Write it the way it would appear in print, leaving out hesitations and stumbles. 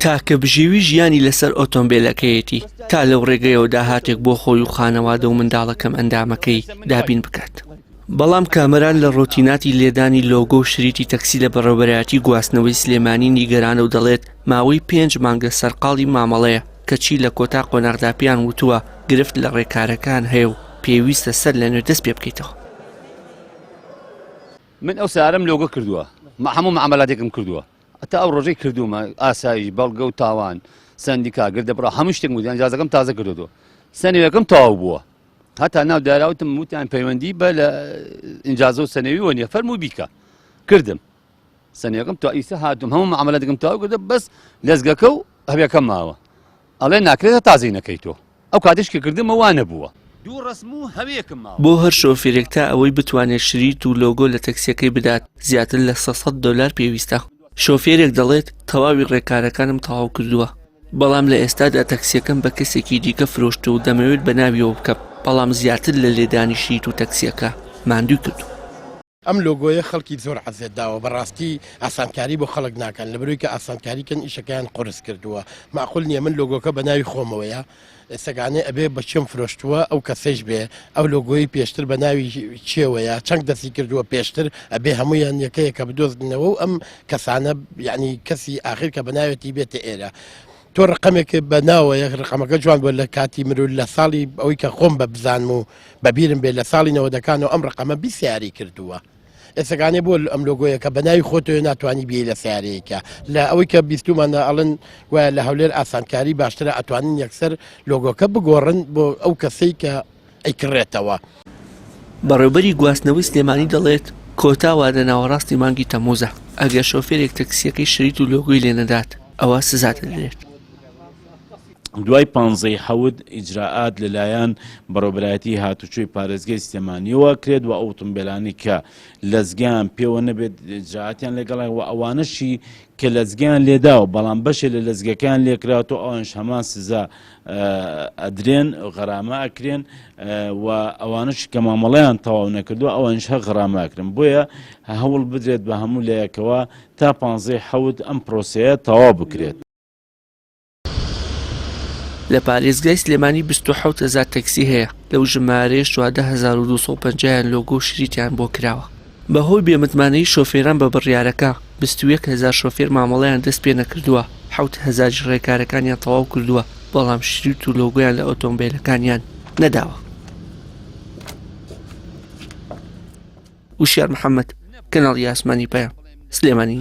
تاکە بژێوی ژیانی لەسەر ئۆتۆمبێلەکەیەتی تا لەو ڕێگەیەوە داهاتێک بۆ خۆی و خانەوادە و منداڵە کەمئەندامەکەی دابین بکات. بەڵام کامەران لە ڕۆتیناتی لێدانی لۆگۆ و شریتی تەکسی لە بەڕێوەبەرایەتی گواستنەوەی سلێمانی نیگەرانە و دەڵێت ماوەی پێنج مانگە سەرقاڵی مامەڵەیە کەچی لە کۆتا قۆناغدا پێیان وتووە گرفت لە ڕێکارەکان هەیە و پێویستە سەر لە نوێ دەست پێ بکەیتەوە. من ئەو سارەم لۆگە کردووە هەموو معاملاتێکم کردووە تا ئەو ڕۆژەی کردوومە ئاسایش بەڵگە و تاوان سندیکا گردە بڕا هەموو شتێک وتیان جازەکەم تازە کردووە سەنەوەکەم تەواو بووە هەتا ناو داراوتم وتیان پەیوەندی بە لە ئینجازە و سەنەوی وە نیە فەرموو بیکە کردم سەنەکەم تا ئیسە هاتوم هەموو معاملاتێکم تەواو کردە بەس لەزگەکە و هەبێکەم ماوە ئەڵێ ناکرێت تازەی نەکەیتەوە ئەو کاتیش کە کردمە وا نەبووە. دوو ڕەسم و هەوێکم ماوە. بۆ هەر شۆفیرێک تا ئەوەی بتوانێت شریت و لۆگۆ لە تەکسیەکەی بدات زیاتر لە 300 دۆلار پێویستە. شۆفێرێک دەڵێت تەواوی ڕێکارەکانم تەواو کردووە، بەڵام لە ئێستادا تەکسیەکەم بە کەسێکی دیکە فرۆشتووە و دەمەوێت بە ناویەوە بکەم، بەڵام زیاتر لە لێدانی شریت و تەکسیەکە ماندووی کردووم. ئەم لۆگۆیە خەڵکی زۆر عەزێت داوە بەڕاستی ئاسانکاری بۆ خەڵک ناکەن لەبەرەوەی کە ئاسانکاری کەن ئیشەکەیان قورس کردووە مەعقول نییە من لۆگۆکە بە ناوی خۆمەوەیە سەگانێ ئەبێ بە چێم فرۆشتووە ئەو کەسەیش بێ ئەو لۆگۆی پێشتر بە ناوی چێوەیە چەند دەستی کردووە پێشتر ئەبێ هەمویان یەکەیە کە بدۆزنەوە و ئەم کەسانە یعنی کەسی ئاخر کە بە ناوێتی بێتە ئێرە تۆ ڕقەمێک بە ناوەیە ڕقەمەکە جوان بووە لە کاتی مرو لە ساڵی ئەوەی کە خۆم بە بزانم و بەبیرم بێ لە ساڵی نەوەدەکانەوە ئەم ڕقەمە 20 سیارەی کردووە ئێسەکانێ بۆ ئەم لۆگۆیە کە بە ناوی خۆتەوە ناتوانانی بێ لە سیارەیەکە لە ئەوەی کە بیستومانە ئەڵن گوایە لە هەولێر ئاسانکاری باشترە ئەتوانن یەکسەر لۆگۆکە بگۆڕن بۆ ئەو کەسەی کە ئەیکڕێتەوە. بەڕێوبەری گواستنەوەی سلێمانی دەڵێت، کۆتا وادە ناوەڕاستی مانگی تەمموزە، ئەگەر شۆفێرێک تەکسییەکەی شریت و لۆگۆی لێنەدات، ئەوا سزا دەدرێت. دوای پانزەی حەوت ئیجرائات لەلایەن بەڕێوەبەرایەتی هاتوچۆی پارێزگای سلێمانیەوە ئەکرێت و ئەو ئۆتۆمبێلانەی کە لەزگەیان پێوە نەبێت ئیجرائاتیان لەگەڵ و ئەوانەشی کە لەزگەیان لێداوە بەڵام بەشێ لە لەزگەکەیان لێکراوەتەوە ئەوانش هەمان سزا ئەدرێن غەرامە ئەکرێن و ئەوانش کە مامەڵەیان تەواو نەکردووە ئەوانش هەر غەرامە ئەکرن بۆیە هەوڵ بدرێت بە هەموو لایەکەوە تا پانزەی حەوت ئەم پرۆسەیە تەواو بکرێت. لە پارێزگای سلێمانی 27 هەزار تەکسی هەیە، لەو ژمارەیەش 14250 یان لۆگۆ و شریتیان بۆ کراوە. بەهۆی بێمتمانەیی شۆفێران بە بڕیارەکە، 21 هەزار شۆفێر مامەڵەیان دەست پێ نەکردووە، حەوت هەزاریش ڕێکارەکانیان تەواو کردووە، بەڵام شریت و لۆگۆیان لە ئۆتۆمبێلەکانیان نەداوە. وشیار محەمەد، کەناڵی ئاسمانی پەیام، سلێمانی.